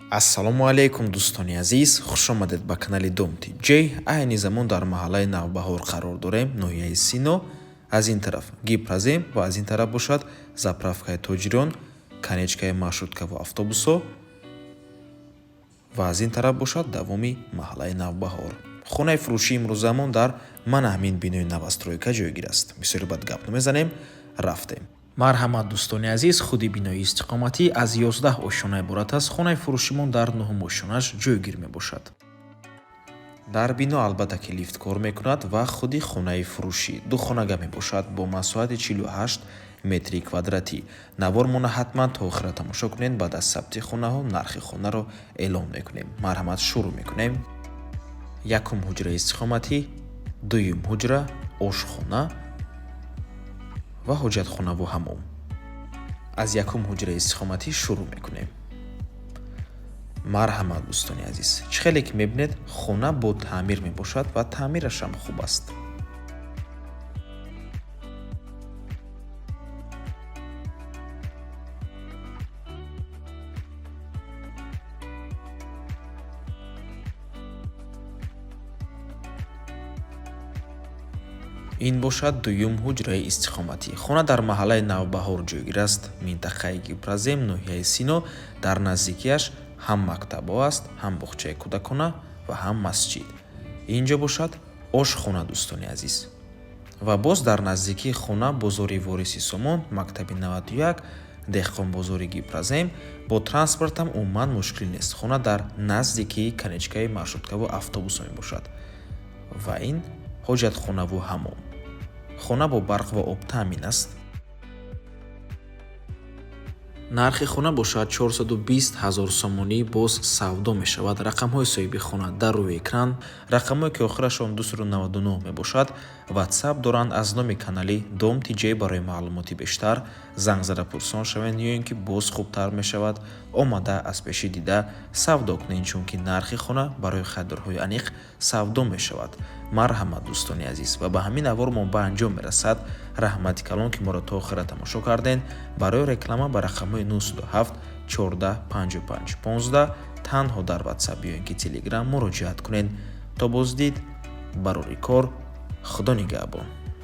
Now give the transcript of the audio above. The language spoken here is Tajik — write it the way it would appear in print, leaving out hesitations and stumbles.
Ассалому алайкум, дӯстони азиз, хушомадед ба канали Дом ТиДжей. Айни замон дар маҳаллаи Навбаҳор қарор дорем, ноҳияи Сино. Аз ин тараф Гипрозем ва аз ин тараф бошад заправкаи Тоҷирон, конечкаи маршруткаву автобусҳо ва аз ин тараф бошад давоми маҳаллаи Навбаҳор. Хонаи фурӯшии имрӯзамон дар мана ҳамин бинои новостройка ҷойгир аст. Бисёре бад гап намезанем, рафтем. Марҳамат, дӯстони азиз, худи бинои истиқоматӣ аз 11 ошёна иборат аст. Хонаи фурӯшимон дар нуҳум ошёнаш ҷойгир мебошад. Дар бино албатта ки лифт кор мекунад ва худи хонаи фурӯшӣ духонага мебошад бо масоҳати 48 метри квадратӣ. Навормона ҳатман то охира тамошо кунед. Баъд аз сабти хонаҳо нархи хонаро эълон мекунем. Марҳамат, шурӯъ мекунем. Якум ҳуҷраи истиқоматӣ, дуюм ҳуҷра, ошхона ва ҳоҷатхонаву ҳамом. Аз якум ҳуҷраи истиқоматӣ шурӯъ мекунем. Марҳамат, дӯстони азиз, чӣ хеле ки мебинед, хона бо таъмир мебошад ва таъмирашам хуб аст. Ин бошад дуюм ҳуҷраи истиқоматӣ. Хона дар маҳаллаи Навбаҳор ҷойгир аст, минтақаи Гипрозем, ноҳияи Сино. Дар наздикиаш ҳам мактабҳо аст, ҳам боғчаи кӯдакона ва ҳам масҷид. Ин ҷо бошад ошхона, дӯстони азиз. Ва боз дар наздикии хона бозори Вориси Сомон, мактаби 91, деҳқонбозори Гипрозем. Бо транспортам умуман мушкил нест. Хона дар наздикии конечкаи маршруткаву автобусҳо мебошад. Ва ин ҳоҷатхонаву ҳамом. Хона бо барқ ва об таъмин аст. Нархи хона бошад 420 ҳазор сомонӣ, боз савдо мешавад. Рақамҳои соҳиби хона дар рӯи экран. Рақамҳое ки охирашон 299 мебошад, ватсап доранд. Аз номи канали Дом ТиДжей барои маълумоти бештар занг зада пурсон шавед ё ин ки боз хубтар мешавад омада аз пеши дида савдо кунед, чунки нархи хона барои харидорҳои аниқ савдо мешавад. Марҳамат, дӯстони азиз, ва ба ҳамин навормон ба анҷом мерасад. Раҳмати калон, ки моро то охира тамошо кардем. Барои реклама ба рақамҳои 907 14 55 15 танҳо дар ватсап ё ин ки телеграм муроҷиат кунед. То боздид, барори кор, Худо нигаҳбон.